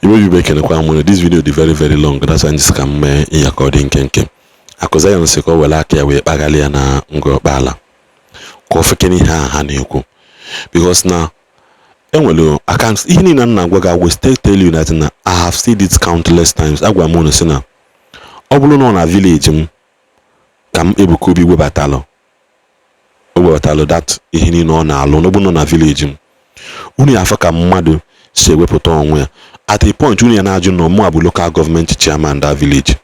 Igbo Igbo, ekenekwa m. This video dị very very long, that's why m ka m mee ya ka ọ dị nkenke. Akụ Zion sị ka o were aka ya wee kpaghalị ya na Ngor Okpala ka o fekene ihe a ha na-ekwu, because na enwere account ihe niile m na-agwa gị. I will still tell you that na I have said it countless times. Agwa m unu sị na ọ bụrụ na ọ na village m ka m Ebuka Obi webatalụ, o webatalụ that ihe niile ọ na-alụ n'ọbụ nọ na village m, unu ya afọ ka mmadụ si ewepụta onwe ya. At a point, unu ya na-ajụ na mụ bụ local government chairman that village.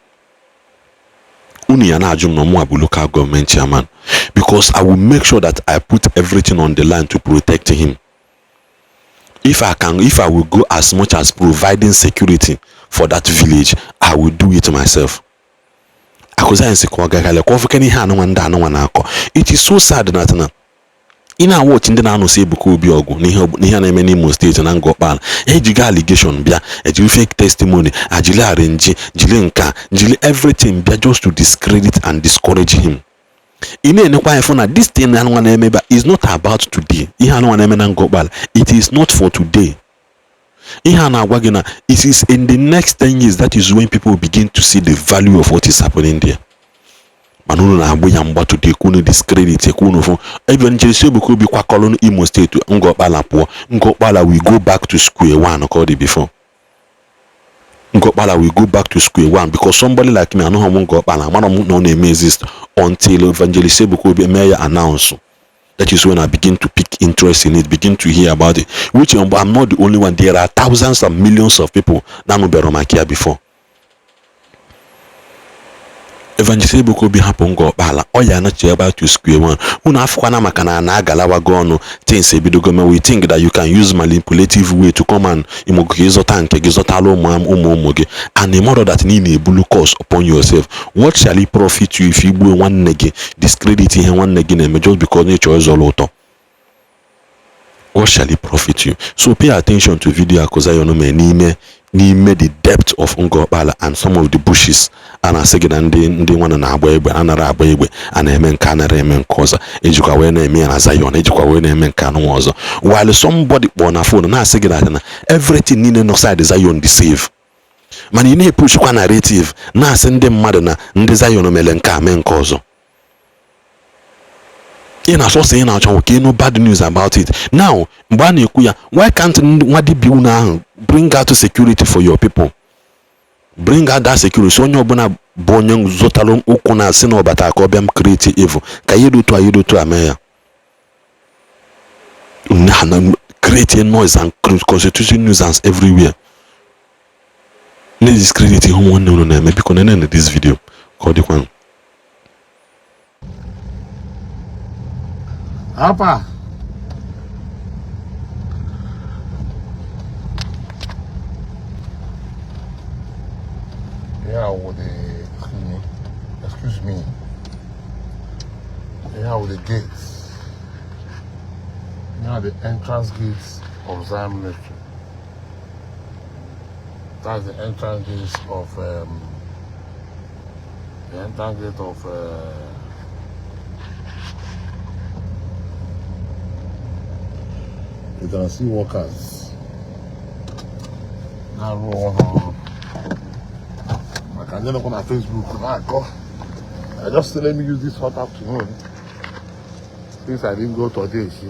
Unu ya na-ajụ m na mụ bụ local government chairman, because I will make sure that I put everything on the line to protect him. If I can, if I will go as much as providing security for that village, I will do it myself. Akụ Zion sị ka ọ gaghalị ka ọ fụkena ihe anụnwa ndị anụnwa na-akọ. It is so sad that na ị na-awọchị ndị na-anụsị Ebuka Obi ọgụ n'ihe na-eme n'Imo Steeti na Ngor Okpala, ejiga allegation bịa, ejiri fake testimony, ajiri arrange, jiri nka, jiri everything bịa just to discredit and discourage him. Ị na-enekwa anya fụ na this thing anụnwa na-eme ebe is not about today. Ihe anụnwa na-eme na Ngor Okpala, it is not for today. Ihe a na-agwa gị na it is in the next 10 years, that is when people begin to see the value of what is happening there. Mana unu na-agbụ ya mgba today ka unu discredit, ka unu fụ ebe ncheresi Ebuka Obi kwakọrọ Imo Steeti, Ngor Okpala pụọ. Ngor Okpala we go back to square one ka ọ dị before. Ngor Okpala we go back to square one, because somebody like me, anụghị m Ngor Okpala, amara m na ọ na-eme exist until Evangelist Ebuka Obi mee ya announce. That is when I begin to pick interest in it, begin to hear about it, which I'm not the only one. There are thousands and millions of people na-anụbero maka ya before Evangelist Ebuka Obi hapụ Ngor Okpala. Ọ ya anachi back to square one. Unu afụkwana maka na na-agalawago ọnụ, things ebidogo me. We think that you can use manipulative way to come and imogo ka ịzọta nke gị, zọtala ụmụ ụmụ ụmụ gị, and the mother that ị na-ebulu curse upon yourself. What shall it profit you if igbuo nwanne gị, discredit ihe nwanne gị na-eme just because na ịchọ ịzọrọ ụtọ? What shall it profit you? So pay attention to video Akụ Zion mee n'ime the depth of Ngor Okpala and some of the bushes a na-asị gị na ndị nwana na-agba egbe, anara agba egbe, a na-eme nke, anara eme nke ọzọ, ejikwa wee na-eme ya na Zion, ejikwa wee na-eme nke anụnwa ọzọ, while somebody kpọọ na phone na-asị gị na everything niile nọ side Zion dị safe. Mana ị na-epushkwa narrative na-asị ndị mmadụ na ndị Zion mere nke a, mee nke ọzọ. Ị na-asọsọ ị na-achọ ka ịnụ bad news about it now. Mgbe a na-ekwu ya, why can't nwa dibịa unu ahụ bring out security for your people, bring out that security, so onye ọbụla bụ onye zụtara ụkwụ na-asị na ọbata ka ọ bịa m create evil, ka ihe dị otu a, ihe dị otu a mee ya na create noise and constitution nuisance everywhere, na-discredit ihe nwanne unu na-eme? Biko nene this video ka ọ dịkwa. Apa? Yeah, with the excuse me, excuse me. Yeah, with the gates. Yeah, the entrance gates of Zion Ministry. That's the entrance gates of the entrance gate of you can see workers na-arụ ọrụ maka ndị nọkwa na Facebook na-akọ. I just say let me use this hot afternoon, since I didn't go today, see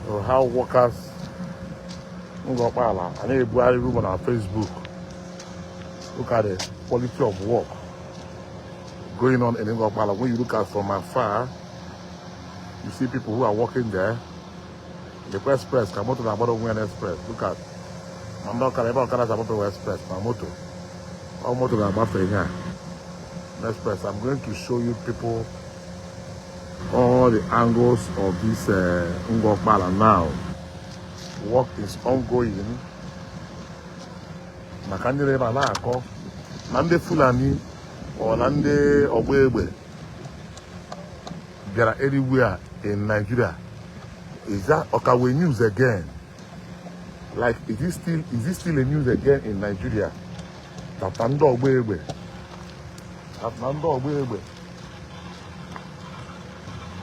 so how workers Ngor Okpala a na-ebugharị rumor na Facebook. Look at the quality of work going on in Ngor Okpala. When you look at from afar, you see people who are working there. The express ka moto na-agbara onwe ya na express. Look at ma ndị ọkara ebe ọkara si agbafe express, ma moto ọ moto ga-agbafe ihe a na express. I'm going to show you people all the angles of this Ngor Okpala now. Work is ongoing. Maka ndị na-ebe a na-akọ na ndị Fulani ọ na ndị ọgba egbe bịara anywhere in Nigeria, is that Okawe news again? Like, is it still a news again in Nigeria that na ndị ọgba egbe, that na ndị ọgba egbe,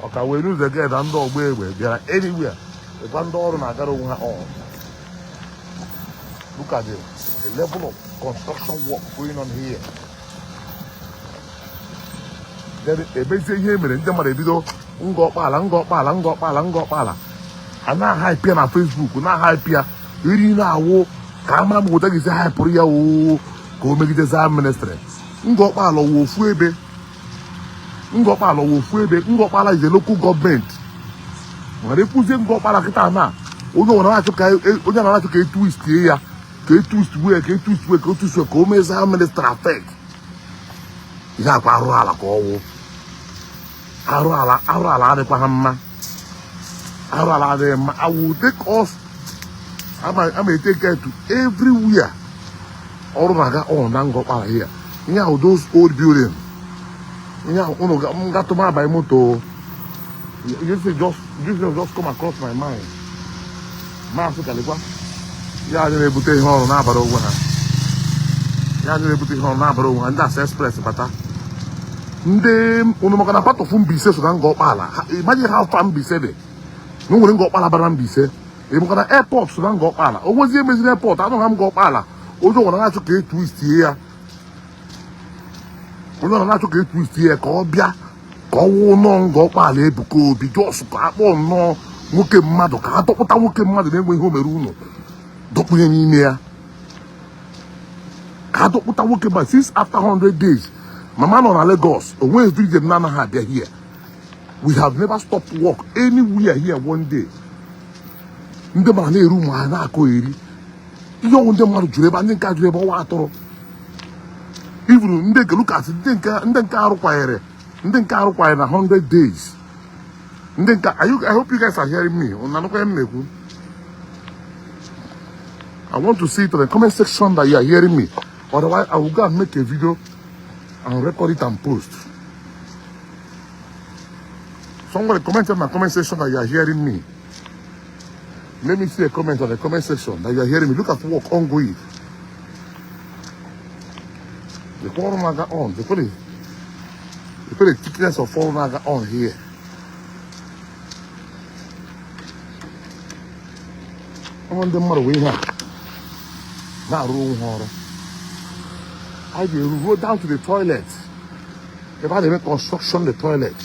Okawe news again na ndị ọgba egbe bịara anywhere, ịgwa ndị ọrụ na-agara onwe ha on? Look at the level of construction work going on here. Then emezie ihe mere ndị mmadụ ebido Ngor Okpala, Ngor Okpala, Ngor Okpala, Ngor Okpala. A na-ahype ya na Facebook, na-ahype ya iri na-awụ ka a mara m ụta ga-esi hypụrụ ya oo ka o megide Zion Ministry. Ngor Okpala wụ ofu ebe. Ngor Okpala wụ ofu ebe. Ngor Okpala is a local government. Nwere ekwuzie Ngor Okpala kịta na onye ọbụla na-achọ ka onye na-achọ ka etwistie ya, ka etwist wee, ka etwist wee, ka etwist wee, ka o mee Zion Ministry affect. Ihe akwa arụ ala ka ọwụ arụ ala, arụ ala adịkwa ha mma, arụ ala adịghị mma. I will take us, ama take care to everywhere ọrụ na-aga on na Ngor Okpala here. Ihe ahụ, those old building, ihe ahụ unu m gatụ m abanye moto. This thing just come across my mind. Maasị kalịkwa ya anyị na-ebute ihe ọrụ na-abara onwe ha, ya anyị na-ebute ihe ọrụ na-abara onwe ha. Ndị asa express bata ndị unu maka na part of Mbaise so na Ngor Okpala. Imagine how far Mbaise dị na o nwere Ngor Okpala bara Mbaise. Maka na airport so na Ngor Okpala, o nwezie emeziri airport anụ ha Ngor Okpala. Onye ọbụla na-achọ ka e twistie ya, onye ọbụla na-achọ ka e twistie ya ka ọ bịa ka ọ wụ nnọọ Ngor Okpala Ebuka Obi, just ka a kpọọ nnọọ nwoke mmadụ, ka a dọkpụta nwoke mmadụ na-enwe ihe o mere unu dọkpụnye n'ime ya, ka a dọkpụta nwoke mmadụ. Since after 100 days mama nọ na Lagos, o nweghị video m na-anaghị abịa here. We have never stopped work anywhere here one day. Ndị mmadụ na-eru ụmụ ha na-akọ eri ihe ọnwụ. Ndị mmadụ juru ebe, ndị nke a juru ebe ọnwa atụrụ even ndị nke Lukas, ndị nke arụkwanyere, ndị nke arụkwanyere na 100 days, ndị nke. I hope you guys are hearing me. Unu anụkwa ihe m na-ekwu? I want to see it in the comment section that you are hearing me. Otherwise, I will go and make a video and record it and post. Somebody comment in my comment section that you are hearing me. Let me see a comment on the comment section that you are hearing me. Look at work ongoing. The ọrụ na-aga on. They put the thickness of ọrụ na-aga on here. Ụmụ ndị mmadụ wee ihe a na-arụ onwe ha ọrụ. A ga-eru go down to the toilet. Ebe a na-eme construction, the toilet.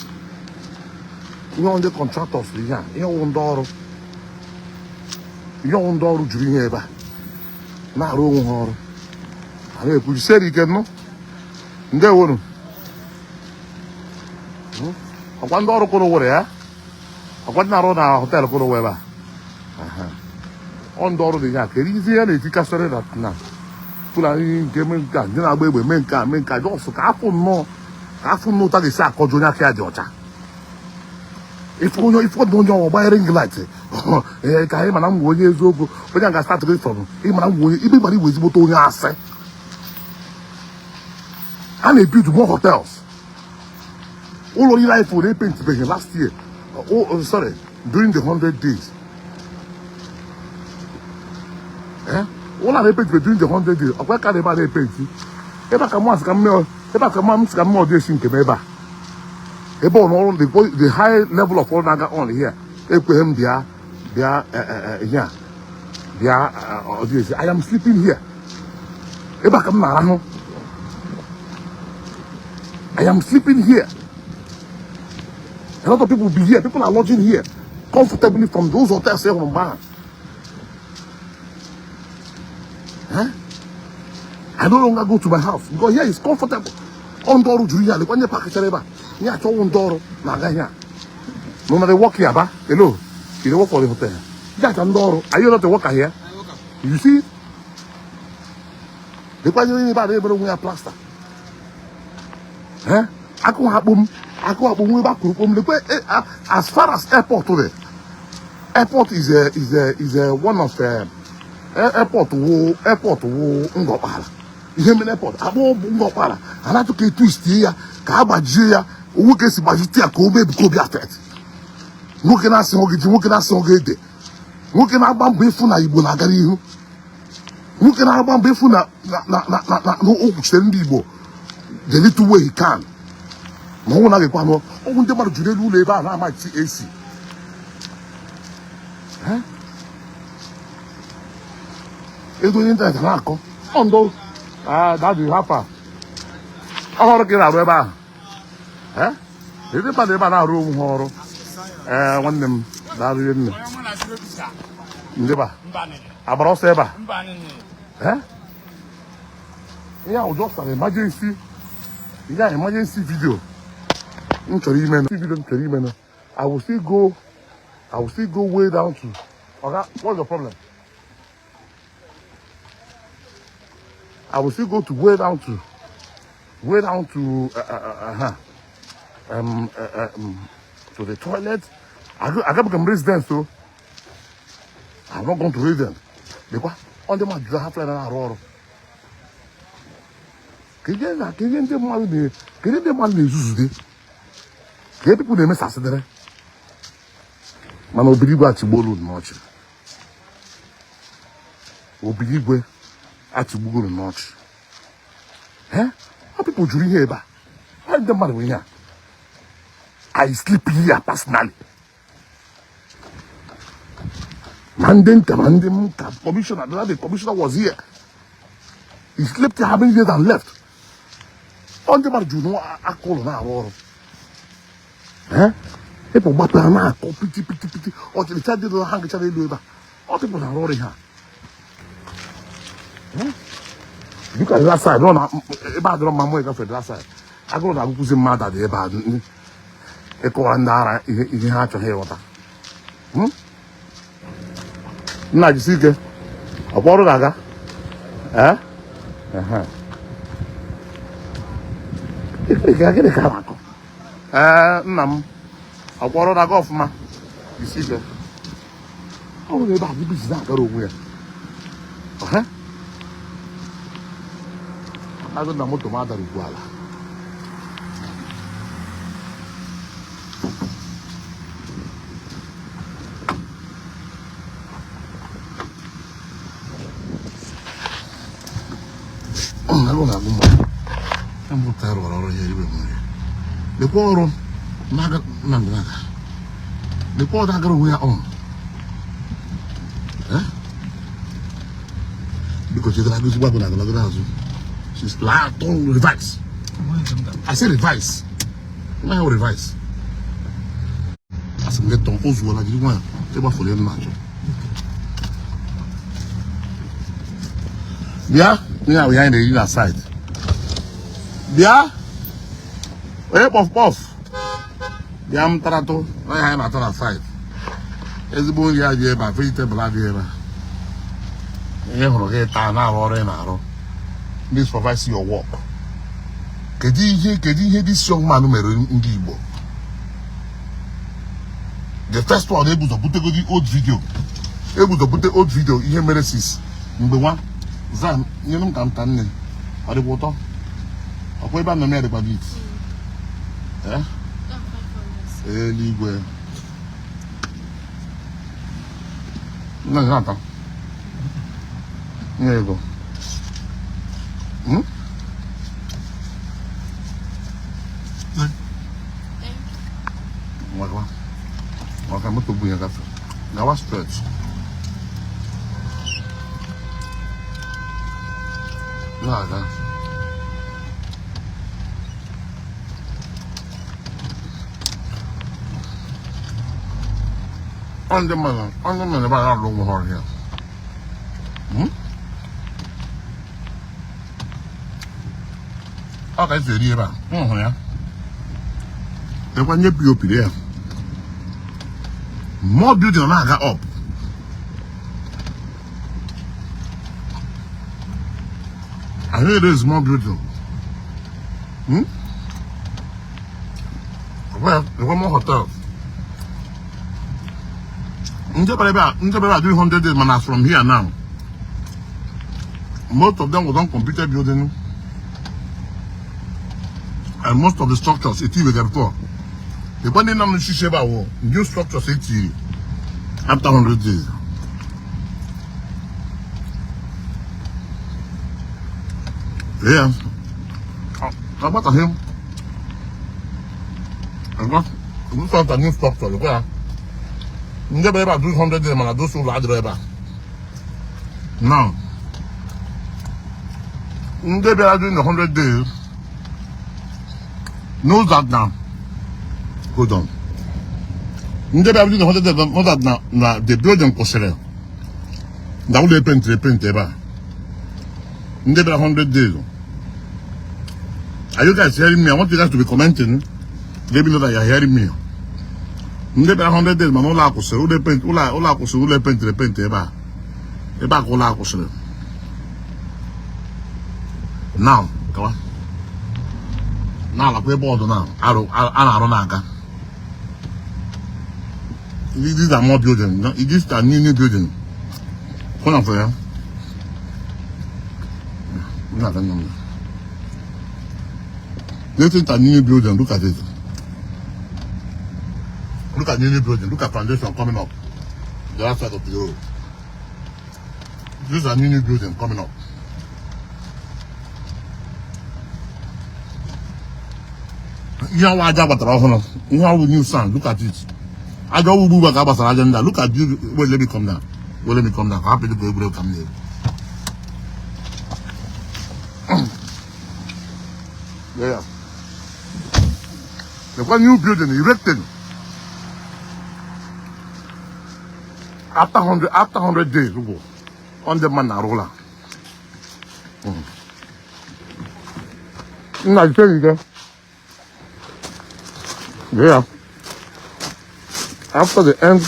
Ihe ọ ndị contractors dị ihe a, ihe ọwụ ndị ọrụ. Ihe ọwụ ndị ọrụ juru ihe ebe a na-arụ onwe ha ọrụ. A na-ekwu jisie ike nụ. Ndewonu. Ọkwa ndị ọrụ kwụrụ were ya, ọkwa ndị na-arụ na hotel kwụrụ ebe a. Aha. Ọ ndị ọrụ dị ya kedu izi ya na-etikasịrị na Fulani nke mee nke a, ndị na-agba egbe mee nke a, mee nke a, just ka afọ nnọọ, ka afọ nnọọ ụta ga-esi akọjọ onye aka ya dị ọcha. Ife onye ife ọdụ onye ọgbọ gbanyere ring light, ee, ka anyị mana m onye eziokwu, onye a ga-start gị from ịmara m onye ibe gbara igwe ezigbote onye asị. A na-ebuild more hotels. Ụlọ niile anyị fụrụ na-epentibeghị last year, oh, sorry, during the 100 days, eh, ụlọ a na-epentibe during the 100 days, ọkwa ka na ebe a na-epenti ebe a ka mụ asị ka mme ebe a ka mụ sị ka mme ọdị esi nke m ebe a, ebe ọ n'ọrụ the high level of ọrụ na-aga on here ekweghị m bịa bịa ihe a bịa ọdị esi. I am sleeping here. Ebe a ka m na-arahụ. I am sleeping here. A lot of people be here. People are lodging here comfortably from those hotels here from Bar. Huh? I no longer go to my house because here is comfortable. Ọ ndị ọrụ juru ihe a, lekwa ndị pakịchara ebe a. Ihe achọwụ ndị ọrụ na-aga ihe a. No, na they work here, ba? Hello. You dey work for the hotel. Ndị acha ndị ọrụ. Are you not a worker here? You see? Lekwa onye ebe a na-emere onwe ya plaster. Eh? Akụ ha kpom, akụ akpom ebe a kụrụ kpom. Lekwa as far as airport dị. Airport is a one of airport wo, airport wo Ngor Okpala. Ihe mere airport akpọ bụ Ngor Okpala. A na-achọ ka e twistie ya, ka a gbajie ya, owu ka esi gbajite ya ka o mee Ebuka Obi affect. Nwoke na-asị gị ji, nwoke na-asị gị ede, nwoke na-agba mbọ ịfụ na Igbo na-aga n'ihu, nwoke na-agba mbọ ịfụ na o kwuchitere ndị Igbo the little way he can. Ma ọnwụ na-agịkwa anụ ọnwụ ndị mmadụ juru elu ụlọ ebe a na-amachi AC. Eh? Edo n'ịntanetị na-akọ ọndụ daddy hafa ọhụrụ ka ị na-arụ ebe ahụ. Ndị mmadụ ebe a na-arụ onwe ha ọrụ. Ee, nwanne m, daalụ nne. Ndị ba agbara ọsọ ebe a. Ihe ahụ just an emergency, ihe a emergency video m chọrọ ime na video m chọrọ ime na I will still go way down to Oga, what's the problem? I will still go to way down to way down to to the toilet. I got become resident, so I'm not going to resident. Because on the man have na arụ ọrụ. Kedu na kedu ndị mmadụ na kedu ndị mmadụ na-ezuzude? Kedu people na-emesasịdịrị? Mana obirigwe achịgbuolu n'ọchị. Obirigwe achịgbugoro n'ọchị. Eh? How people juru ihe ebe a? How ndị mmadụ bụ ihe a? I sleep here personally. Ma ndị nta ma ndị nta commissioner, the commissioner was here. He slept here how many days and left? Ọ ndị mmadụ juru aka ụlọ na-arụ ọrụ. Eh? People gbapụ ha na-akọ piti piti piti. Ọchịrịcha dị ha ngachara elu ebe a. Ọ people na-arụ ọrụ ihe a. Look at that side. Ọ na ebe a dọrọ mma mụ ịgafe that side. Agụrụ na-agụkwụzi mmadụ dị ebe a ịkọwara ndị ara ihe ha achọghị ịghọta. Nna, jisi ike. Ọkwa ọrụ na-aga. Ee? Gịnị ka a na-akọ? Ee, nna m, ọkwa ọrụ na-aga ọfụma. Jisi ike. Ọ bụrụ ebe a dị busy na-agara onwe ya. Agụ na moto m adara ugbu ala. Agụ na-agụ mmadụ. Mbụta rụrụ ọrụ ya eribe m nri. Lekwa ọrụ na-aga na naga. Lekwa ọrụ agara onwe ya on. Biko chetara agụ ezigbo agụ na agụ azụ. She's laa turn reverse. I say reverse. Nwa ya reverse. Asị m gị tọọ o zuola jiri nwayọ ịgbafere m na-achọ. Bịa, ihe ahụ ya anyị na-eri na side. Bịa, onye puff puff. Bịa m taratụ na ihe anyị na-atọ na side. Ezigbo nri adịghị ebe a, vegetable adịghị ebe a. Ihe hụrụ gị taa na-arụ ọrụ ị na-arụ. Ndị supervise your work. Kedu ihe this young man mere ndị Igbo? The first one ebuzo butegodi old video. Ebuzo bute old video ihe mere sis mgbe nwa zan nyere m ka m ta nne. Ọ dịkwa ụtọ? Ọkwa ebe a nọ m ya dịkwa bit. Eh? Eluigwe. Nne gị ata. Nye ego. Hmm? Ngwa maka moto bu ya gafe. Gawa straight. Na-aga. Ọ ndị mmadụ ebe a na-arụ onwe ha ọrụ ya. Ọ ka esi eri ebe a. M hụrụ ya. Ekwa nye POP ya. More building na-aga up. I hear there is more building. Hmm? Well, there were more hotels. Ndị bịara ebe a, ndị bịara doing 100 days mana from here now. Most of them was on completed building. And most of the structures, it was there before. The one in the ebe a wụ new structures etiri after 100 days. Yeah. Agbataghị m. Agba new structure lekwa ya. Ndị bịara ebe a doing 100 days mana those ụlọ adịrọ ebe a. Now, Ndị bịara during the 100 days knows that now. Hold on. Ndị bịara during the 100 days know that na na the building kwụsịrị na ụlọ epentịrị epentị ebe a. Ndị bịara 100 days. Are you guys hearing me? I want you guys to be commenting. Let me know that you're hearing me. Ndị bịara 100 days mana ụlọ akwụsịrị ụlọ epentị ụlọ ụlọ akwụsịrị ụlọ epentịrị epentị ebe a. Ebe a ka ụlọ akwụsịrị. Now, gawa. Na-alakwa ebe ọdụ na arụ a na-arụ na-aga. These are more building. No? These are new building. Hold on for ya. No, no, no. This is a new building. Look at it. Look at new building. Look at foundation coming up. The other side of the road. This is a new building coming up. Ihe awa aja gbatara ọhụrụ. Ihe awụ new sand. Look at it. Aja ọwụ ugbu a ka a gbasara aja ndị a. Look at you. Wait, let me come down. Wait, let me come down. Ka hapụ ịdịka egwuregwu ka m na-egwu. Yeah. Lekwa new building erected. After 100 days, ugbo. Ọ ndị mmadụ na-arụ ụlọ a. Nna ike ike. Yeah. After the end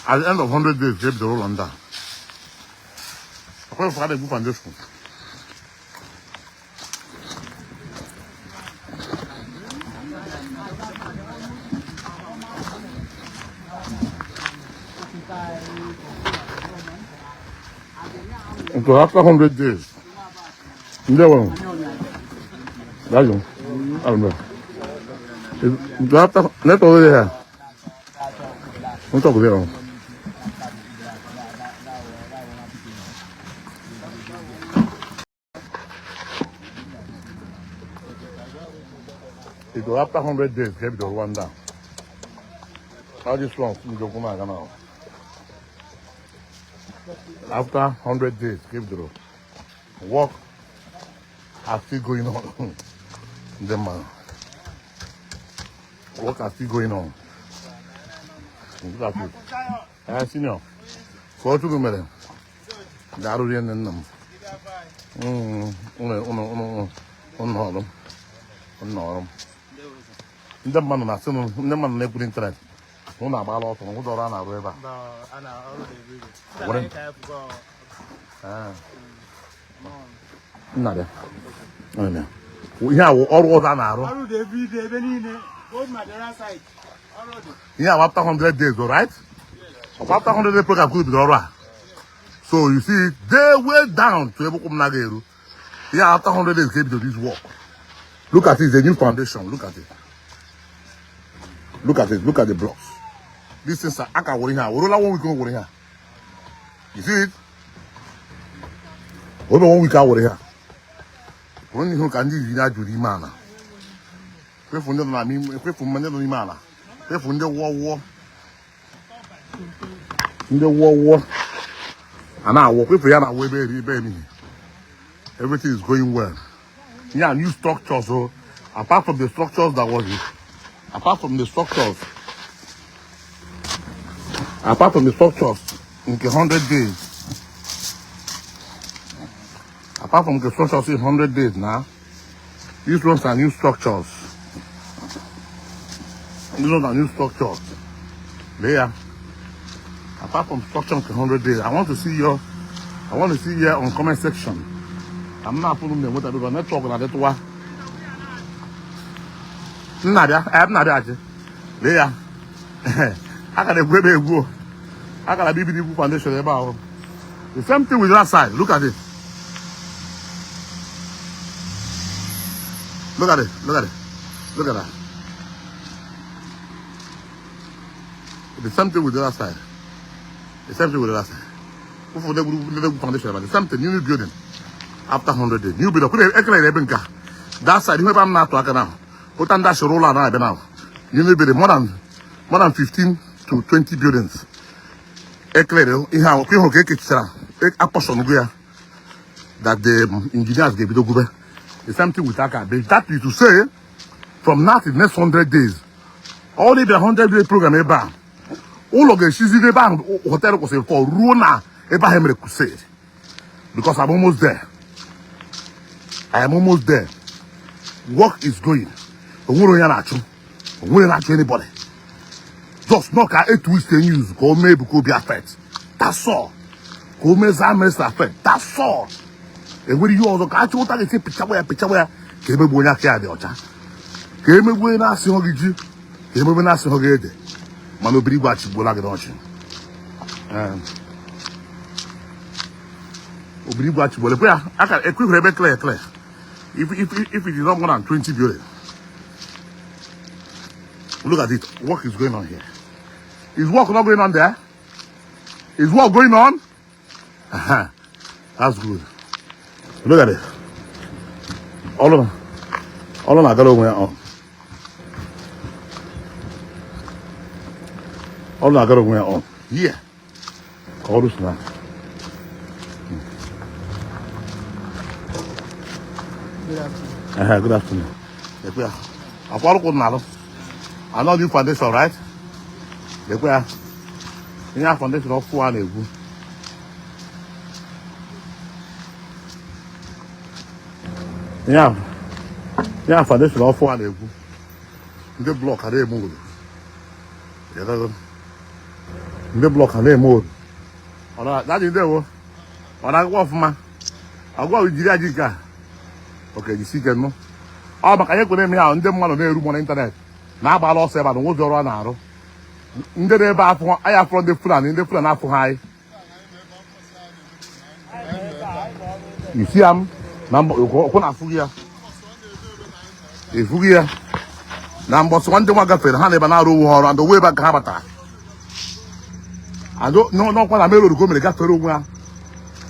at the end of 100 days, ka e bidoro ụlọ ndị a. Akwa ife na-egwu foundation. So after 100 days, ndị Daalụ. Alụ. So after network dị here. Network dị here. It go after 100 days, ka e bidoro Rwanda. All this long, ndị okwu na-aga now. After 100 days, ka e bidoro. Work are still going on. Ndị mmadụ. Work are still going on. Look at it. Eh, senior. Ka ọ chukwu mere. Daalụ rinne nna m. Ụnụ ụnụ ụnụ ụnụ ọrụ m. Ụnụ ọrụ m. Ndị mmadụ na-asị m, ndị mmadụ na-ekwu n'ịntanetị. Ụnụ agbaala ọsọ, ụzọ ọrụ a na-arụ ebe a. Were. Ah. Nna bịa. Nna bịa. Ihe a wụ ọrụ ọzọ a na-arụ. Ọrụ dị ebe ebe niile. Old Madara site. Ọrụ dị. Ihe a wụ after 100 days, all right? Ọkwa after 100 days program ka bidoro ọrụ a. So you see, they way down to ebe ụkwụ m na-aga eru. Ihe a after 100 days ka ebidoro this work. Look at it, it's a new foundation. Look at it. Look at it. Look at the blocks. These things are aka were ihe a. Werela 1 week were ihe a. You see it? Were 1 week a were ihe a. Were ihe ka ndị injinia juru ime ala. Kwefu ndị nọ n'ime, kwefu ndị nọ n'ime ala. Kwefu ndị wụọ wụọ. Ndị wụọ wụọ. A na-awụ kwefu ya na-awụ ebe eri ebe emihi. Everything is going well. Yeah, new structures. So apart from the structures that was apart from the structures, apart from the structures nke 100 days, apart from the structures in 100 days now, these ones are new structures. These ones are new structures. There. Apart from structure nke 100 days, I want to see your, I want to see here on comment section. I'm not putting them with the network na detwa. Nna bịa, eh, nna bịa achị. Lee ya. A ka na-egwu ebe egwu. A ka na bibi igwu foundation ebe ahụ. The same thing with that side. Look at it. Look at it. Look at it. Look at that. The same thing with the other side. The same thing with the other side. Ụfọdụ ndị egwu foundation ebe a. The same thing, new building. After 100 days. New building. Kwere ekele ebe nke a. That side, ihe ebe m na-atụ aka now. Ụta ndị ashịrị ụlọ a na-abịa now. New building, more than 15 to 20 buildings. Eclear ihe ahụ ịhụ ka ekechichara apọshọn go ya that the engineers ga-ebido gube. The same thing with aka. That is to say, from now to the next 100 days, all the 100 day program ebe a, ụlọ ga-esizi ebe ahụ hotel kwụsịrị for ruo na ebe ahụ emere crusade. Because I'm almost there. I am almost there. Work is going. Onwere onye na-achụ. Onwere na-achụ anybody. Just knock ka etu isi news ka o mee Ebuka Obi affect. That's all. Ka o mee Zion Ministry affect. That's all. Enwere ihe ọzọ ka a chọta ga-esi pịchawa ya pịchawa ya ka emegbu onye aka ya dị ọcha. Ka emegbu onye na-asị hụ gị ji. Ka emegbu na-asị hụ gị ede. Mana obiri igwe achịgbuola gị n'ọchị. Obiri igwe achịgbuola. Ekwe ya aka ekwe ebe clear clear. If it is not more than 20 buildings. Look at it. Work is going on here. Is work not going on there? Is work going on? Uh-huh. That's good. Look at it. All of them I got over on. All of I got over on. Yeah. Call this now. Good afternoon. Uh-huh. Good afternoon. I know new foundation, right? The foundation of 4 and Yeah. Yeah, foundation of 4 and the block are moved. The block are moved. All right, that is there. On I go off, man. I go with Jika. Okay, you see, no. Oh, but I can't me out and them one on the room on the internet. Na-agbala ọsọ ebe a na nwozi ọrụ a na-arụ ndị na-ebe afọ anyị afọ ndị Fulani ndị Fulani afọ ha anyị isi ya m na ụkwụ na-afụghị ya efughị ya na mbọsị nwa ndị nwa gafere ha na ebe na-arụ onwe ha ọrụ and onwe ebe ka ha batara n'ọkwa na mere orugo mere gafere onwe ha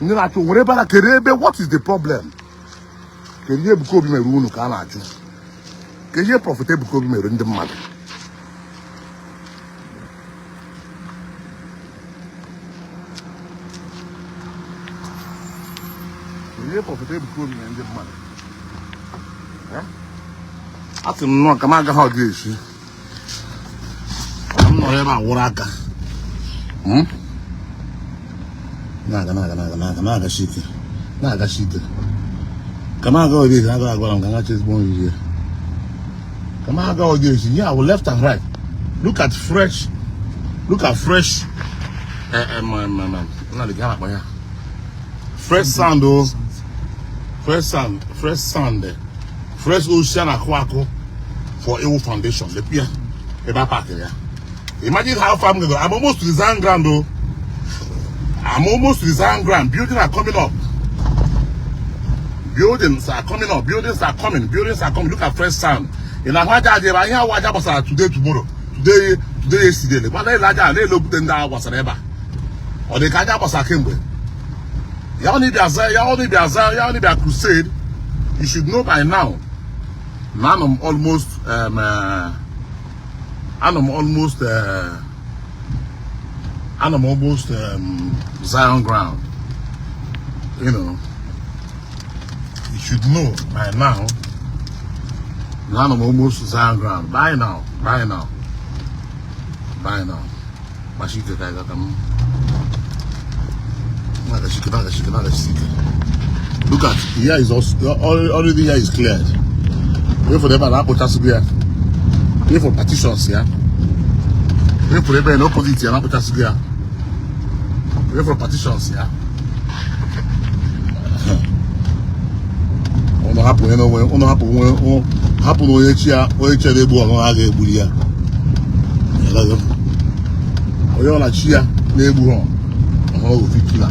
ndị na-achụ nwere ebe a kere ebe what is the problem kedu ihe Ebuka Obi mere unu ka a na-ajụ ka ihe Prophet Ebuka Obi mere ndị mmadụ ihe Prophet Ebuka Obi mere ndị mmadụ a sị m nnọọ ka m agaghị ọdị esi ka m nọrọ ebe a wụrụ aka na-aga na-aga na-aga na-aga na-agachi ike na-agachi ike ka m agaghị ọdị esi agaghị agwara m ka m gacha ezigbo nri ya. Come on, go this. Yeah, left and right. Look at fresh. Look at fresh. Fresh sand, oh. Fresh sand. Fresh sand. Fresh ocean aquaco for Ewu Foundation. The pier. Eba park here. Imagine how far I'm going. I'm almost to the Zion ground, though. I'm almost to the Zion ground. Buildings are coming up. Buildings are coming up. Buildings are coming. Buildings are coming. Look at fresh sand. In a waja here waja was today tomorrow today today yesterday but they laja they look then that was ever or the kaja was kemgbe ya only be ya only be ya only be crusade. You should know by now. Now I'm almost I'm almost Zion ground. You know, you should know by now. Now I'm almost Zion ground. By now, by now, by now. Look at here is also already here is cleared. Wait for them and here. Wait for partitions here. Wait for them in opposite here. Wait for partitions here. Hapụ na onye chi ya onye chere egbu ọrụ ha ga-egburu ya onye ọ na-chi ya na-egbu ha ọhụrụ ofikila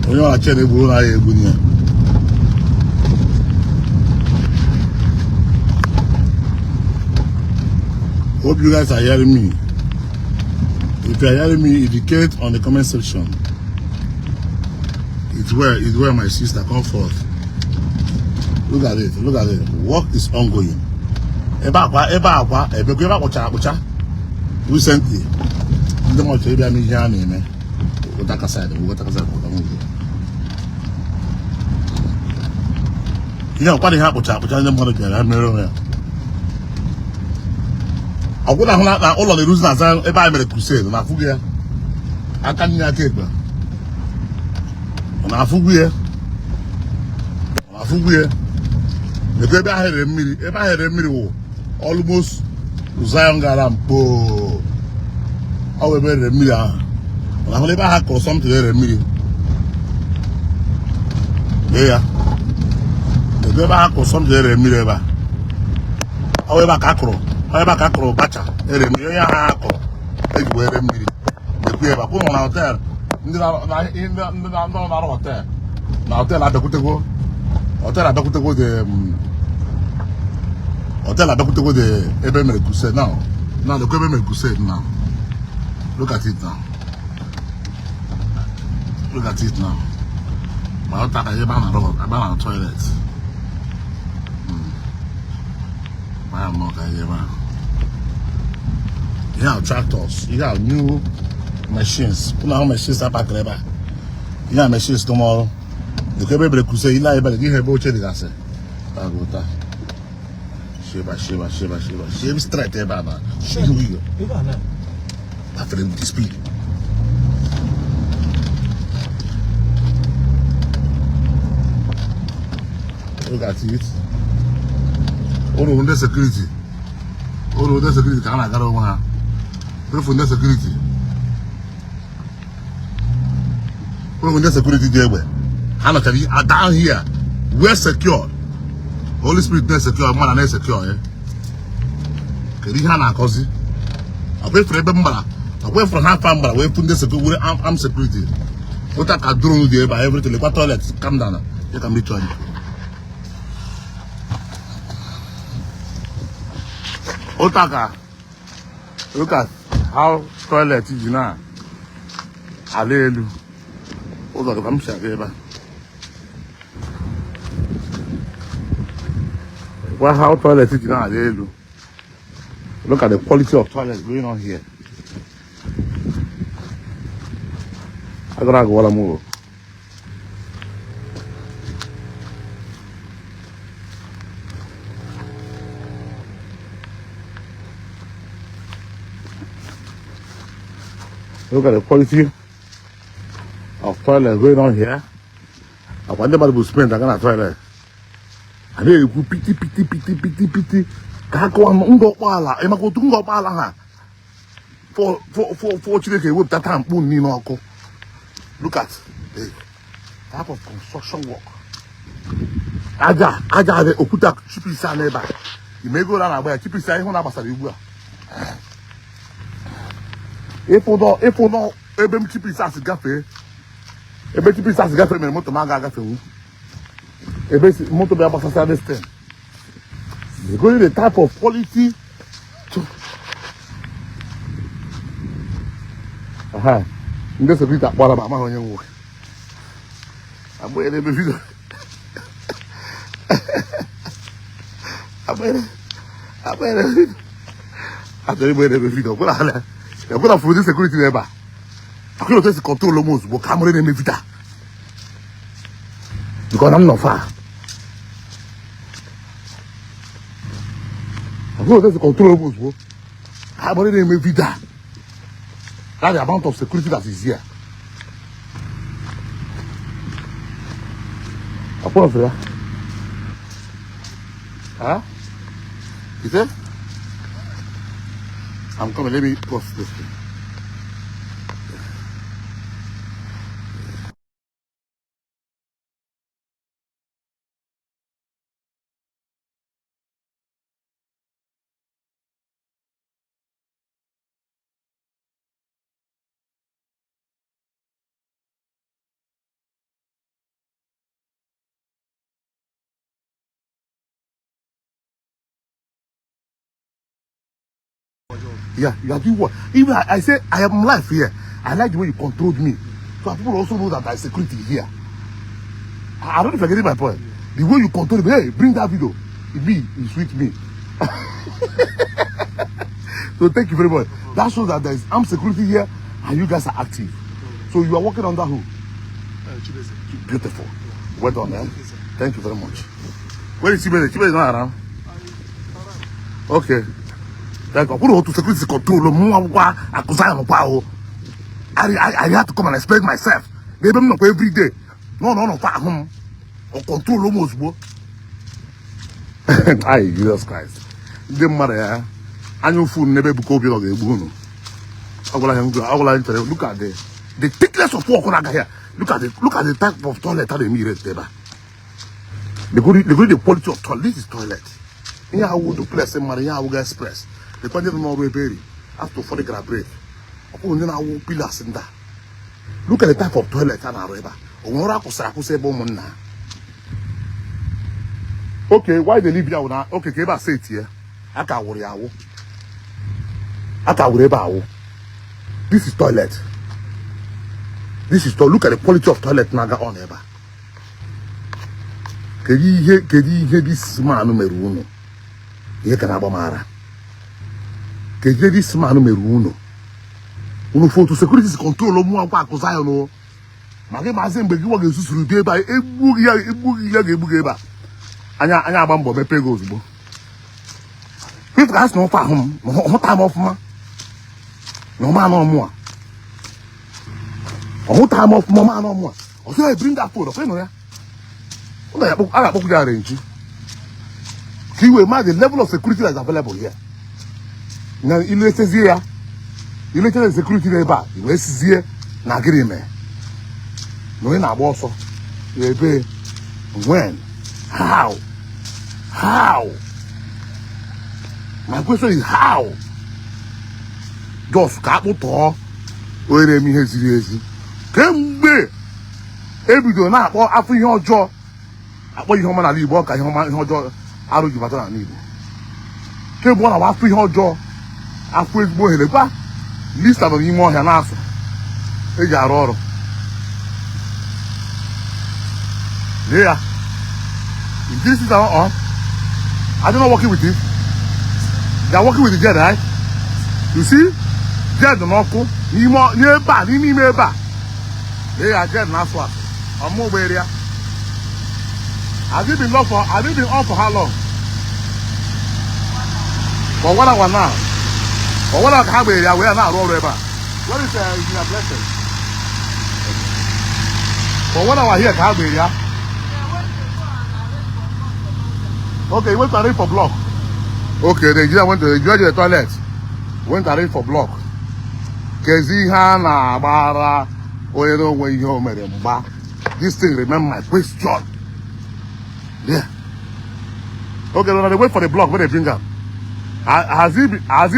onye ọ na-chi ya na-egbu ha ga-egbu ya. Hope you guys are hearing me. If you are hearing me, indicate on the comment section. It's where my sister come forth. Look at it, look at it. Work is ongoing. Ebe akwa, ebe akwa, ebe akwa, Recently, ndị mmadụ chọrọ ịbịa m ihe a na-eme. Weta side, weta side, weta nwụrụ. Ihe ọkwa ihe akpụcha akpụcha ndị mmadụ bịara ha mere onwe ya. Ọgwụna ahụ na ụlọ na-eruzi na Zion ebe anyị mere crusade na afụghị ya. Aka nne aka ekpe. Ọ na-afụgwu ya. Ọ na-afụgwu ya. Lekwa ebe ahụ ere mmiri, ebe ahụ ere mmiri wụ almost Zion gara mkpo. Ọ bụ ebe ere mmiri ahụ. Ọ na-ahụ ebe ahụ kụrụ something ere mmiri. Lee ya. Lekwa ebe ahụ kụrụ something ere mmiri ebe a. Ọ bụ ebe a ka akụrụ, ọ ebe a ka akụrụ bacha ere mmiri, onye ahụ akụrụ eji wee ere mmiri. Lekwa ebe a, kwụrụ na hotel ndị na-arụ hotel na hotel abịakwutego hotel abịakwutego the hotel abịakwutego the ebe mere crusade now. Now lekwa ebe mere crusade now. Look at it now. Look at it now. Ma ọ taka ebe a na-arụ ebe a na toilet. Ma ya nọ ka ebe a. Ihe a tractors, ihe a new machines. Ụlọ ahụ machines apakịrị ebe a. Ihe a machines dị n'ọrụ. Lekwa ebe ebere crusade ile anyị bere ihe ebe oche dịgasị. Tagota. Sheba, sheba, sheba, sheba. Sheba straight ebe a na. Sheba wigo. Ebe a na. Afere with the speed. Look at it. Ụlọ ndị security. Ụlọ ndị security ka a na-agara onwe ha. Efu ndị security. Ụlọ ndị security dị egbe. Ha nọchara down here. We're secured. Holy Spirit na-esecure, mmadụ na-esecure ya. Kedu ihe a na-akọzi? Ọkwa efere ebe m gbara, ọkwa efere ha afa m gbara wee fụ ndị security, were arm security. Ụta ka drone dị ebe a, everything. Lekwa toilet, calm down. Ya ka m richu anyị. Ụta ka, look at how toilet ji na ala elu. Ụzọ dịkwa m si aga ebe a. Well, how toilet is now? Look at the quality of toilet going on here. I gotta go move. Look at the quality of toilet going on here. I wonder about the spend. I got a toilet. A na-ekwu piti piti piti piti piti ka a kọwa Ngọkpala ịmaka otu Ngọkpala ha fọ Chineke ewepụta taa mkpu niile ọkụ. Look at the type of construction work. Aja aja dị okwute chipisi a n'ebe a. Ime ego na agba ya chipisi a ịhụ na gbasara ugbu a. Ịfụ nọ ebe m chipisi a si gafee. Ebe chipisi a si gafee mere moto m aga agafenwu. Ebe moto bịa gbasasịa this thing. They're going the type of quality to. Aha. Ndị security akpọrọ m amaghị onye nwoke. Agbanyere ebe video. Agbanyere. Agbanyere video. Achọrọ ịgbanyere ebe video. Ọkwụna ha ọkwụna fụrụ ndị security n'ebe a. Akwụna otu esi control m ozugbo ka amụrụ na-eme video. Because I'm not far. Akwụna otu esi control m ozugbo. Ka amụrụ na-eme video. That's the amount of security that is here. Akwụna fụrụ ya. Huh? You see? I'm coming. Let me post this thing. Yeah, you are doing what? Even I say I am live here. I like the way you controlled me. So people also know that there is security here. I don't know if you're getting my point. The way you control me, hey, bring that video. It me, it's with me. So thank you very much. That shows that there is armed security here and you guys are active. So you are working under who? Chibeze. Beautiful. Well done, man. Thank you, sir. Thank you very much. Where is Chibeze? Chibeze is not around. Okay. Thank you. Kwuru otu security control mụ akwụkwọ akụza ya nkwa ahụ. I had to come and explain myself. N'ebe m nọkwa every day. No, no, no, kwa ahụ m. Ọ control m ozugbo. Ayi, Jesus Christ. Ndị mmadụ ya anya ụfụ n'ebe Ebuka Obi nọ ga-egbu unu. Agwala ya ngwa, agwala ya nchere. Look at the thickness of work na-agaghị ya. Look at the type of toilet a na-eme ire ebe a. The quality of toilet. This is toilet. Ihe awụ duplex mmadụ, ihe awụ express. Lekwa ndị nọ n'ọrụ ebe eri. After ụfọdụ gara break. Ọ bụrụ ndị na-awụ pillars ndị a. Look at the type of toilet a na-arụ ebe a. O nwere ọrụ akwụsịrị akwụsị ebe ụmụnna. Okay, why they leave ya na okay ka ebe a seti ya. Aka wụrụ ya awụ. Aka wụrụ ebe awụ. This is toilet. This is toilet. Look at the quality of toilet na-aga on ebe a. Kedu ihe this man mere unu? Ihe ka na-agba m ara. Kedu ihe this man mere unu? Unu foto security control mụ akwa akụ Zion o. Ma gị maazị mgbe gị nwa ga-esusuru bịa ebe a egbu ya ga-egbu gị ebe a. Anya anya agba mbọ mepee gị ozugbo. Ife ka ha si na ọfa ahụ m hụta m ọfụma. Na ọma anọ mụ a. Ọ hụta m ọfụma ọma anọ mụ a. Ọ sị bring that phone, ọ nọ ya. A ga-akpọkwu gị arrange. Ka iwe ma the level of security that is available here. Na iletezie ya. Iletezie security n'ebe a, i wee sizie na gịnị mee. Na onye na-agba ọsọ. Ebe, when, how, how? My question is how? Just ka akpụtọọ onye na-eme ihe ziri ezi. Kemgbe ebido na-akpọ afọ ihe ọjọọ akpọ ihe ọma n'ala Igbo ka ihe ọma ihe ọjọọ arụ ji bata n'ala Igbo. Kemgbe ọ na-agba afọ ihe ọjọọ afọ ezigbo ohere gwa lista nọ n'ime ọhịa na-asụ eji arụ ọrụ. Lee ya. If this is not on, are they not working with it? They are working with the jet, right? You see? Jet n'ọkụ n'ime ebe a n'ime ime ebe a. Lee ya jet na-asụ asụ. Ọmụ ụgbọ ya. Has it been on for how long? For 1 hour now. For 1 hour ka ha gbere ya wee na-arụ ọrụ ebe a. What is your blessing? For 1 hour here ka ha gbere ya. Okay, he went to arrange for block. Okay, the engineer went to the toilet. Went to arrange for block. Kezi ha na-agbara onye na-onwe ihe o mere mgba. This thing remember my question. Yeah. Okay, now they wait for the block when they bring up. Has it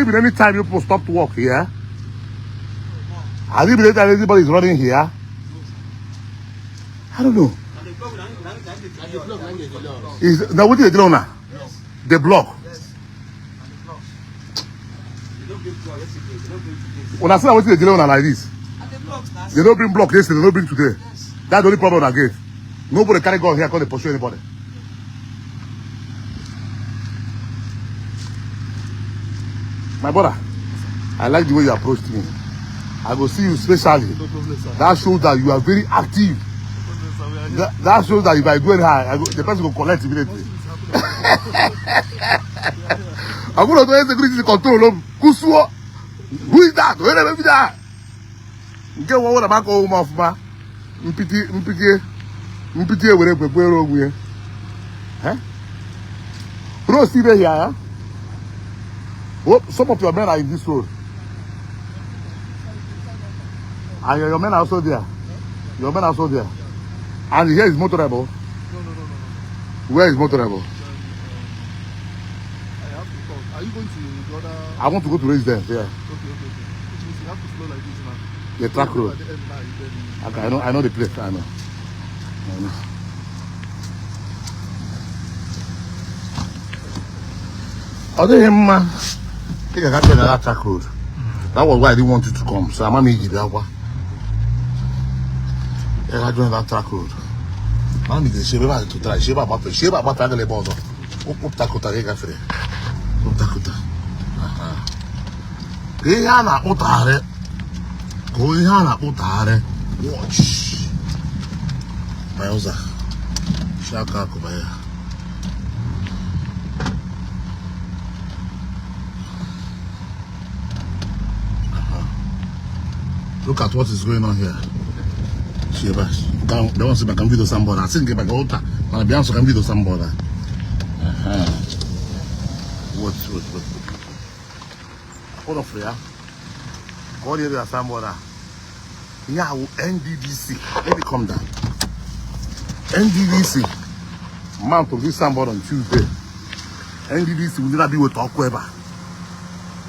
been any time you people stopped work here? Has it been any time anybody is running here? I don't know. Is now what did they do now? The block. Yes. And the blocks. They don't bring block yesterday. They don't bring today. When I say what they do now like this. And the blocks now. They don't bring block yesterday, they don't bring today. Yes. That's the only problem again. Nobody carry gun here because they pursue anybody. My brother, I like the way you approached me. I will see you specially. No problem, sir. That shows that you are very active. No problem, sir. That shows that if I go in high, the person will collect immediately. I'm going to do security control. Kusuo. Who is that? Where is that? Nke wo na maka o ma mpiti mpiti mpiti ewere kwekwere ogwu ya. Eh? Road still here, yeah? Oh, some of your men are in this road. And your men are also there. Your men are also there. And here is motorable. No. Where is motorable? I have to talk. Are you going to the other? I want to go to residence, yeah. Okay. Which means you have to flow like this now. The track road. At the end now, then... Okay, I know the place. I know. Other him, man. I got to that track road. That was why I didn't want you to come. So I'm going to that one. I got join that track road. Man, the shape about to try. Shape about to shape about to go. Up takota gafere. Up takota. Aha. Ka ihe a na-akpụtagharị, ka ihe a na-akpụtagharị. Watch. Banye ụzọ a. Si aka akụ banye ya. Look at what is going on here. See ebe a. Ka bịa nso maka video signboard. Asị nke maka ụta mana bịa nso ka video signboard a. Wait, wait, wait, wait. Ụlọ fụrụ ya. Ka ọ dị ebe na signboard a. Ihe a wụ NDDC. Let me come down. NDDC. Man to this signboard on Tuesday. NDDC will not be with ọkụ ebe a.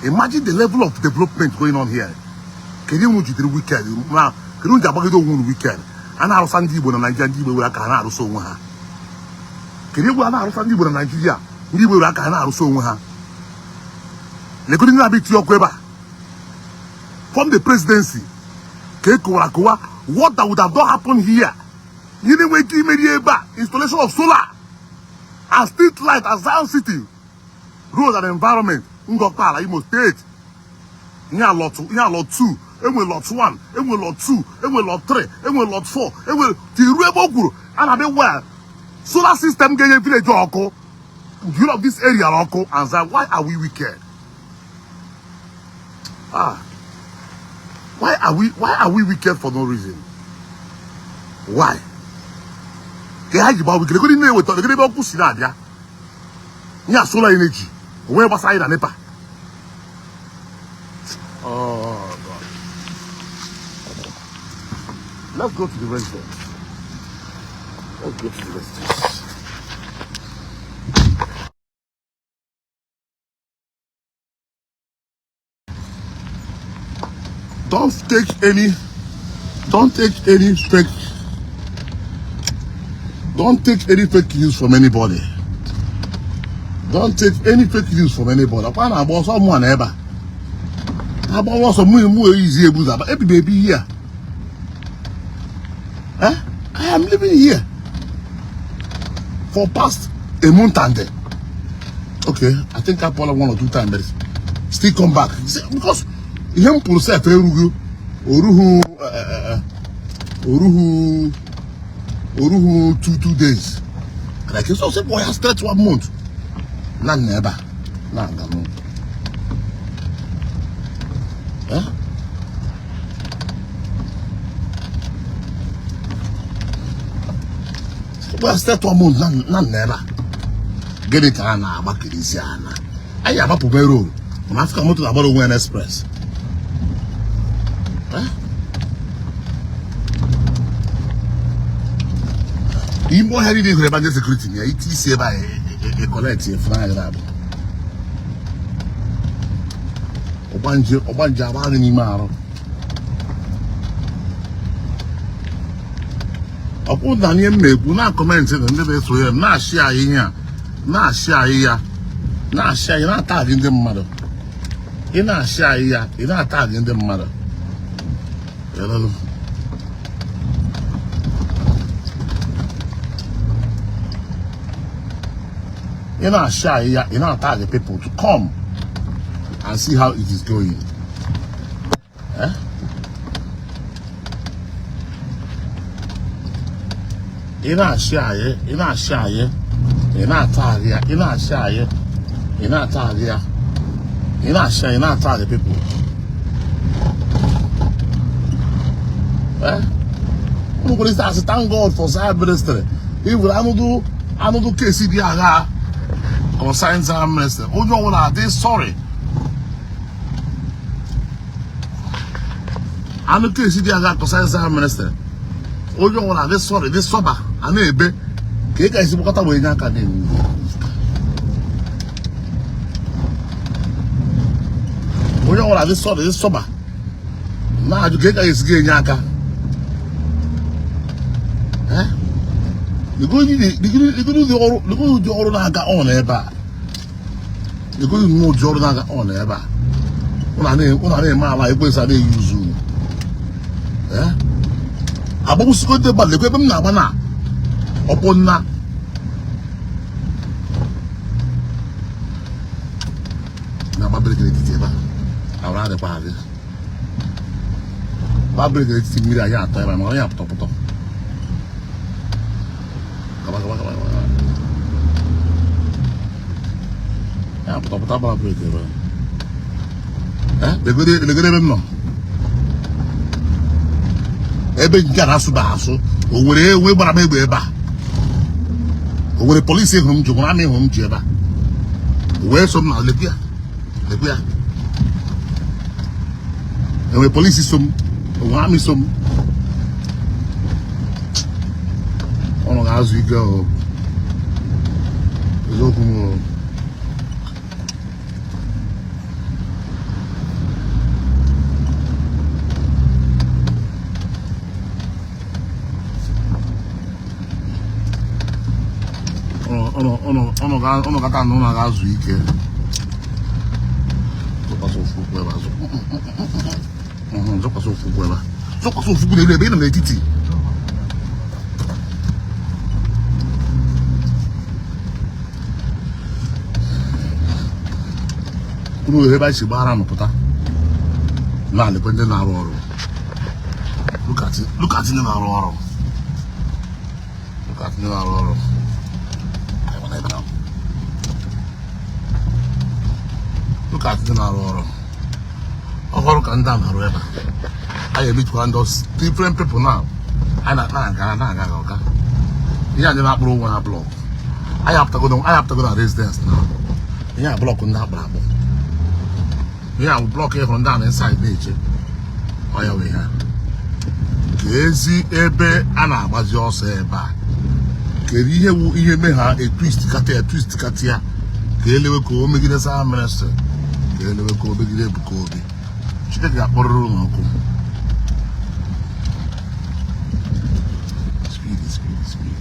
Imagine the level of development going on here. Kedu unu jidere wicked ma kedu unu ji agbagide onwe unu wicked? A na-arụsa ndị Igbo na Naịjirịa, ndị Igbo were aka ha na-arụsa onwe ha. Kedu egwu a na-arụsa ndị Igbo na Naịjirịa, ndị Igbo were aka ha na-arụsa onwe ha? Legodi ndị na-abịa itinye ọkụ ebe a from the presidency ka e kụwara akụwa. What that would have not happened here? Ihe na-enwe ike imeri ebe a, installation of solar and street light at Zion City road and environment, Ngor Okpala, Imo State. Ihe a lot, ihe a lot 2, enwe lot 1, enwe lot 2, enwe lot 3, enwe lot 4, enwe tiru ebe o kwuru a na-abịa well solar system ga-enye village ọkụ, whole of this area ọkụ. And say, why are we wicked? Ah, why are we wicked for no reason? Why ka ha ji gba wicked? Egodi na-eweta, egodi ebe ọkụ si na-abịa. Ihe a solar energy onwe gbasara anyị na NEPA. Oh God. Let's go to the residence. Let's go to the residence. Don't take any fake news from anybody. Don't take any fake news from anybody. Akwa na-agba ọsọ mụ na ebe a. Agba ọsọ mụ mụ eyizi ebu zaba. Ebi ebi here. Eh? I am living here for past a month and then. Okay, I think I probably one or two times, but still come back. See, because ihe m pụrụ sef erughị oruhu oruhu oruhu 2 days. And I can so say, boy, I stretch one month. Na nna ebe a na-aga n'ụlọ. Eh? Boy, I stretch one month na nna ebe a. Gịnị ka a na-agbakirizi ana? Anyị agbapụ road mana Africa moto na-agbara onwe ya na express. Eh? Ime ọhịa niile hụrụ ebe ndị security na ya ite isi ebe a e collect efere na-abụ ọgbanje ọgbanje agba gị n'ime arụ. Ọkwụ na ihe m na-ekwu na comment na ndị na-eso ya na-ashị anyị ihe a na-ashị anyị ya na-ashị anyị na-ata gị ndị mmadụ. Ị na-ashị anyị ya, ị na-ata gị ndị mmadụ. Hello. Ị na-ashị anyị ya, ị na-ata gị people to come and see how it is going. Eh? Ị na-ashị anyị, ị na-ashị anyị, ị na-ata anyị ya, ị na-ashị anyị, ị na-ata anyị ya, ị na-ashị anyị, na-ata gị people. Eh? Unu kwere asị, thank God for Zion Ministry. Even anụdụ anụdụ kesi dị agha concerning Zion Ministry. Onye ọbụla adị sorry. Anụ kesi dị agha concerning Zion Ministry. Onye ọbụla adị sorry, dị sober, a na-ebe ka ị ga-esi gbakọta wee nye aka na-ewu. Onye ọbụla adị sorry, dị sober, na-ajụ ka ị ga-esi ga-enye aka. Eh? Legodu ụdị ọrụ na-aga on ebe a. Legodu nnọọ ụdị ọrụ na-aga on ebe a. Ụnụ na-eme ala ekwesị a na-eyi uzu unu. Eh? Agbagbusigo ndị mmadụ. Lekwa ebe m na-agba na ọkpụ nna na-agba brake n'etiti ebe a. Arụ adịkwa adị. Gbaa breki n'etiti mmiri anyị atọ ebe a, ma onye apụtọpụtọ. Gaba gaba gaba gaba. Ya apụtọpụtọ gbara breki ebe a. Legoro ebe m nọ. Ebe nke a na-asụba asụ, o nwere ewe gbara m egbe ebe a. O nwere polisi hụrụ m ji, nwere amị hụrụ m ji ebe a. O wee so m na lekwu ya, lekwu ya. Enwere polisi so m, o nwere amị so m. Ọnụ ga-azụ ike o. Eziokwu m o. Ụnụ gata na ụnụ ga-azụ ike. Zọkwasị ofu ụkwụ ebe a. Zọkwasị ofu ụkwụ ebe a. Zọkwasị ofu ụkwụ n'elu ebe ị nọ n'etiti. Unu were ebe anyị si gbara nụpụta. Na-alekwa ndị na-arụ ọrụ. Look at ndị na-arụ ọrụ. Look at ndị na-arụ ọrụ. Look at ndị na-arụ ọrụ. Ọhụrụ ka ndị a na-arụ ebe a. Anyị emechikwara ndị different people now. Anyị na-aga na-aga ọga. Ihe anyị na-akpụrụ ụgwọ na blọk. Anyị apụtago na residence na. Ihe a blọk ndị akpụrụ akpụ. Ihe a bụ blọk ịhụrụ ndị a na inside na-eche. Ọ ya wee ha. Ka ezi ebe a na-agbazi ọsọ ebe a. Kedu ihe wu ihe mee ha etwist kata ya twist kata ya ka elewe ka o megide saa ministry ka elewe ka o megide Ebuka Obi. Chineke ga-akpọrịrị ụlọ ọkụ. Speed, speed, speed.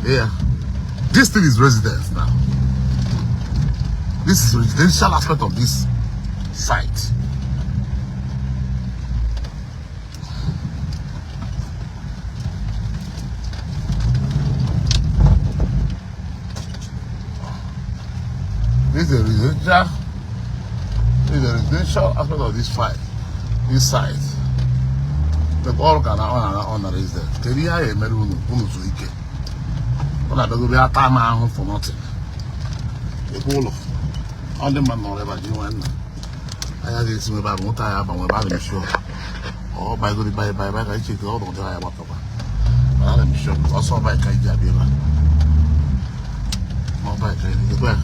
Yeah. This thing is residence now. This is residential aspect of this site. This is a residential aspect of this site. This site. The all can on the residence. Kedu ihe anyị emere unu unu zuo ike? Ọ na-abịago bịa taa m ahụ for nothing. Ekwe ụlọ. Ọ ndị mmadụ nọrọ ebe a ji nwanne. Anyị agaghị esi ebe a bụ nweta anyị agbanwe ebe a na-eme shop. Ọ baigori bai bai bai ka anyị cheke ọnọdụ anyị agbakọkwa. Mana a na-eme shop. Ọsọ bai ka anyị ji abịa ebe a. Ọ bai ka anyị ekwe ya.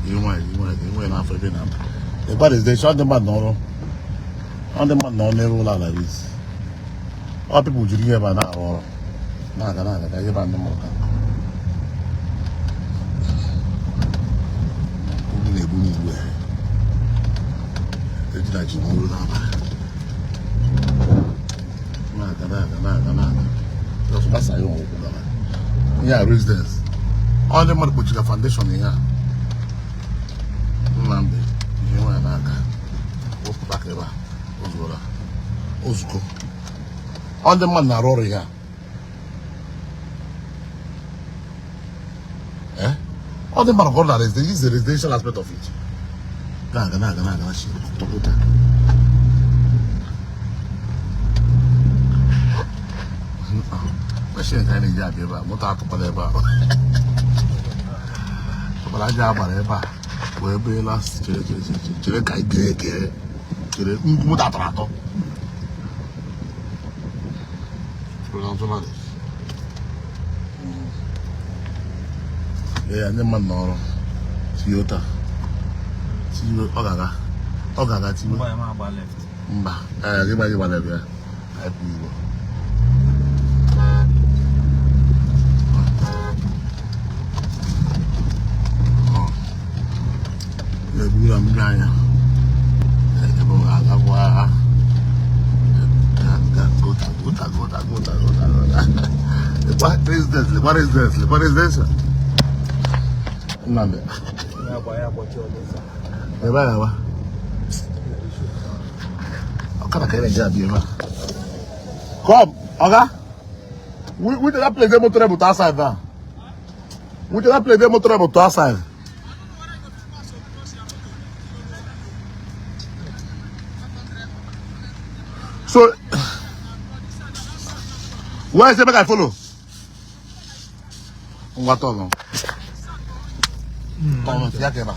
Ihe nwaanyị ihe nwaanyị ihe nwaanyị n'afọ ebe na-aba. Ekwe residential ndị mmadụ nọrọ. Ọ ndị mmadụ nọrọ n'elu ụlọ ala this. Ọ people jiri ihe ebe a na-arụ ọrụ. Na-aga na-aga ka ihe ebe a ndị mmadụ ka. Ugwu na-egbu m ugbu a. Ejina ji m olu n'abalị. Na-aga na-aga na-aga na-aga. Just gbasa ya ụkwụ gaba. Ihe a residence. Ọ ndị mmadụ kpochiri foundation ihe a. Nnamdi ihe nwaanyị n'aka. Wepụta aka ebe a. O zuola. Ozuko. Ọ ndị mmadụ na-arụ ọrụ ihe a. Ọ dị mmadụ ka ọ na residential. This is the residential aspect of it. Na-aga na-aga na-aga na tọpụta. Machine ka anyị na-eji abịa ebe a, moto atụkwala ebe a. Tụkwara aja agbara ebe a. Wee bee last chere chere chere chere ka anyị gee gee. Chere ngwu moto atọrọ atọ. Ee, ndị mmadụ n'ọrụ. Toyota. Tiwe, ọ ga-aga. Ọ ga-aga tiwe. Mba, ee, gị gba gị gbara ebe ya. Anyị bụ Igbo. Na-eburu na mmiri anya. Ebe ọ ga-agakwa agha. Gota, gota, gota, gota, gota, gota. Lekwa residence, lekwa residence, lekwa residence. Nnamdi. Ebe a ga-agba. Ọkada ka ị na-eji abịa ebe a. Come, Oga. We that place dey motor outside now. Which other place dey motorable to outside? So, where is it make I follow? Ngwa tọnụ. Tọnụ tinye aka ebe a.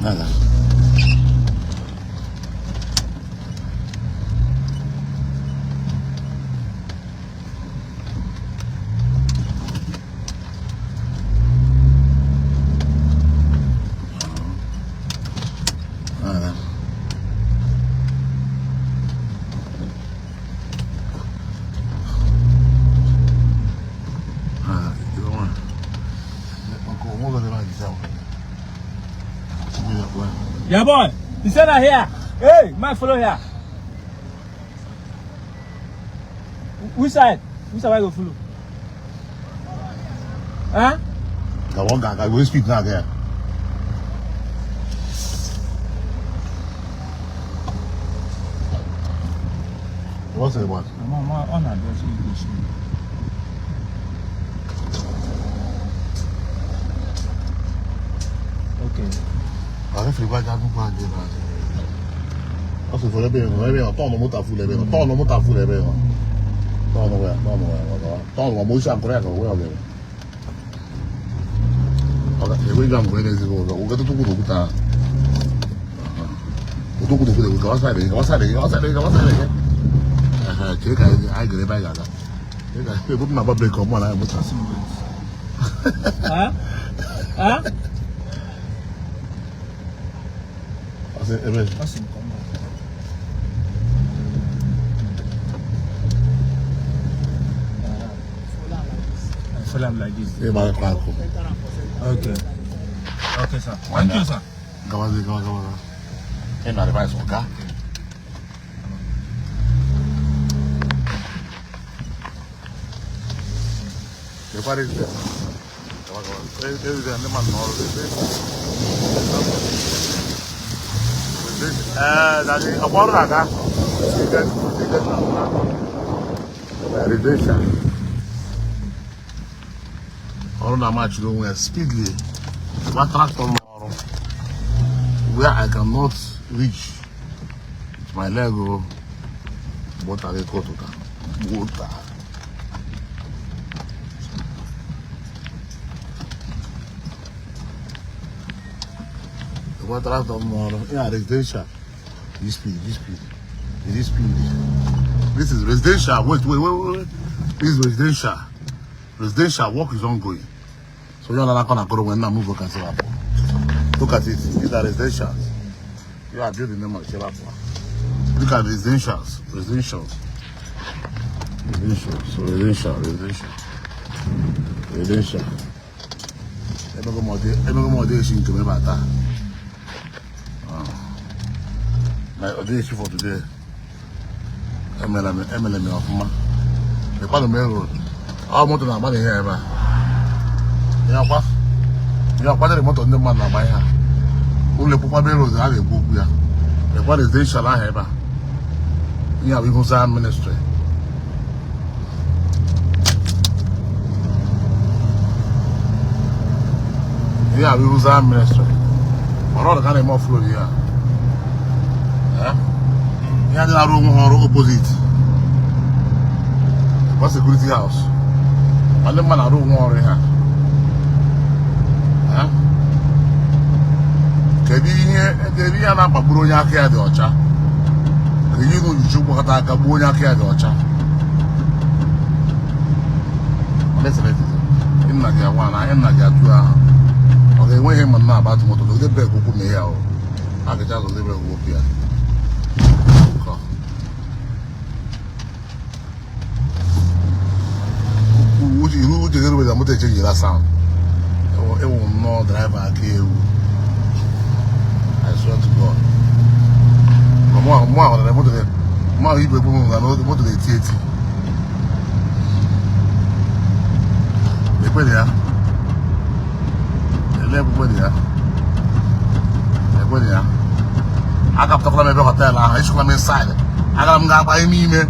Nada. Nada. Ah, you don't want. Uncle, what was it like? Yeah, boy. You said that here. Hey, man, follow here. Which side? Which side I go follow? Huh? I want guy, go speak now, there. What's it about? I'm on address English. Okay. Huh? Huh? Follow him like this. Okay. Okay, sir. Thank you, sir. Go. Okay. Ọrụ na-amachiri onwe ya speedily. Gba tractor n'ọrụ where I cannot reach with my leg o. Gbọtara eke ụtụta. Gbọta. Gba tractor n'ọrụ. Ya residential. This speed, this speed. This speed. This is residential. Wait. This is residential. Residential work is ongoing. So you're not gonna go when I move and say, look at it. These are residentials. You are building them on Look at residentials. Residentials. Residential. So residential, residential. Residential. My audition for today. MLM of ma. The main road. All motor na agba ihe ebe a. Ihe akwa moto ndị mmadụ na-agba ihe a. Ụlọ ekwukwa main road a na-ekwu okwu ya. Lekwa residential ahụ ebe a. Ihe a bụ ihu Zion Ministry. Ihe a bụ ihu Zion Ministry. Ọrụ ọrụ ka a na-eme off-road ihe a. Ihe a dị na-arụ onwe ha ọrụ opposite. Lekwa security house. Ndị mmadụ na-arụ onwe ọrụ ha. Kedu ihe a na-akpagburu onye aka ya dị ọcha? Ka ihe n'ojuju gbakọta aka gbuo onye aka ya dị ọcha. Nna gị awa na nna gị atụ ahụ. Ọ ga-enwe ihe ma nna agba atụmatụ zọgide brek ụkwụ na ya o. A gacha zọgide brek ụkwụ ya. Uche gị rubere moto echenjila sound. Ewu nnọọ driver aka ewu. I swear to God. Mụ ahụ moto mụ ahụ igwe gburu na moto na-eti eti. Ekwere ya. Ele ekwere ya. Ekwere ya. Agapụtakwala m ebe họteelụ ahụ, echekwa m inside. Agara m ga-agba ime ime.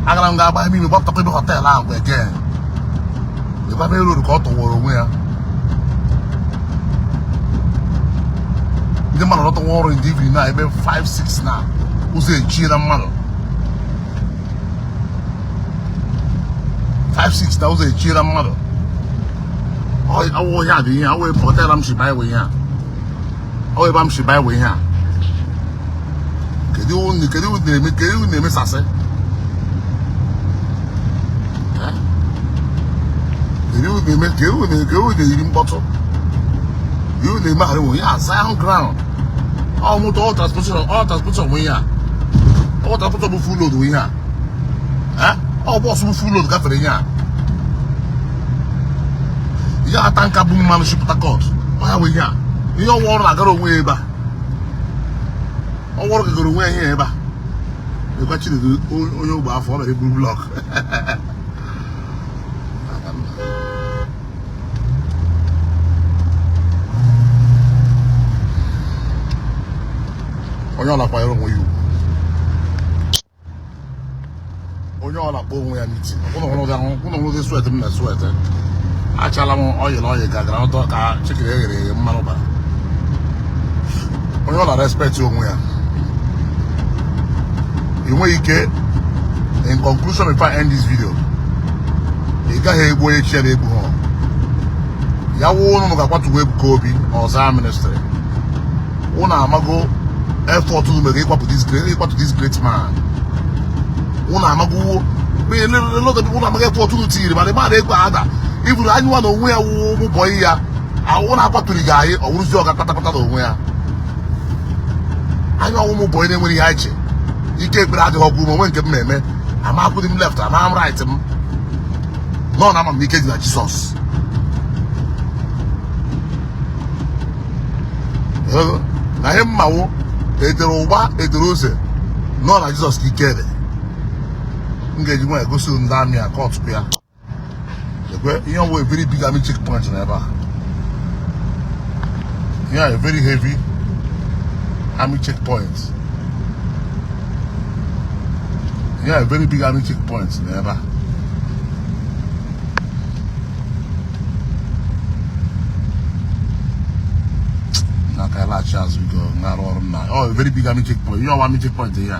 Agara m ga-agba ime ime gbapụtakwa ebe hotel ahụ again. Lekwa main road ka ọ tọwara onwe ya. Ndị mmadụ lọtawa ọrụ in the evening na ebe 5 6 na ụzọ echie na mmadụ 5 6 na ụzọ echie na mmadụ. Awụ ihe a dị ihe awụ ebe hotel m si baa ihe a. Ọ ebe m si baa ihe a. Kedu kedu kedu na-emesasị? Kedu na-eme kedu kedu na-eri mkpọtụ? Kedu na-emegharị onwe ya Zion ground? Ọ moto all transportation nwe ihe a. All transportation bụ full load nwe ihe a. Ọ bọọsụ bụ full load gafere ihe a. Ihe a tanka bụ mmanụ si Port Harcourt. Ọ ya nwe ihe a. Ihe ọwa ọrụ na-agara onwe ya ebe a. Ọwa ọrụ gagara onwe ya ihe ebe a. Lekwa Chinedu onye ogbe afọ ọ bịara eburu block. Onye ọ na-akwanyere onwe ya ugwu. Onye ọ na-akpọ onwe ya meeting. Ụnụ hụrụ sweat m na sweat. Achala m oil oil ka gara ọtọ ka chicken eghere eghe mmanụ bara. Onye ọ na-respect onwe ya. Ị nweghị ike. In conclusion, before I end this video, ị gaghị egbu onye chi ya na-egbu ha. Ya wụ ụnụ ga-akwatugo Ebuka Obi ọza ministry. Ụnụ amago effort unu mere ịkwapụ this great ịkwatu this great man. Ụnụ amago lot of people amago effort unu tinyere mana ịma na-ekwe ada. Iburu anyị nwa na onwe ya wụ ụmụ bọyị ya. Ahụ na-akwatụrụ gị anyị ọ wụrụzi ọga kpatakpata na onwe ya. Anyị ọnwụ ụmụ bọyị na-enwere ihe anyị che. Ike ekpere adịghị ọgwụ m onwe nke m na-eme. Ama akwụdị m left, ama m right m. Nọ na ama m ike dị na Jizọs. Na ihe mmanwụ edere ụgba edere ose nọ na Jizọs ka ike dị. M ga-eji nwa egosi ndị amị a kọtụ ya. Ekwe ihe ọwụ a very big army checkpoint na ebe a. Ihe a very heavy army checkpoint. Ihe a very big army checkpoint na ebe a. N'aka laghachi azụ go na-arụ ọrụ m na ọ very big army checkpoint. Ihe ọwa army checkpoint ya.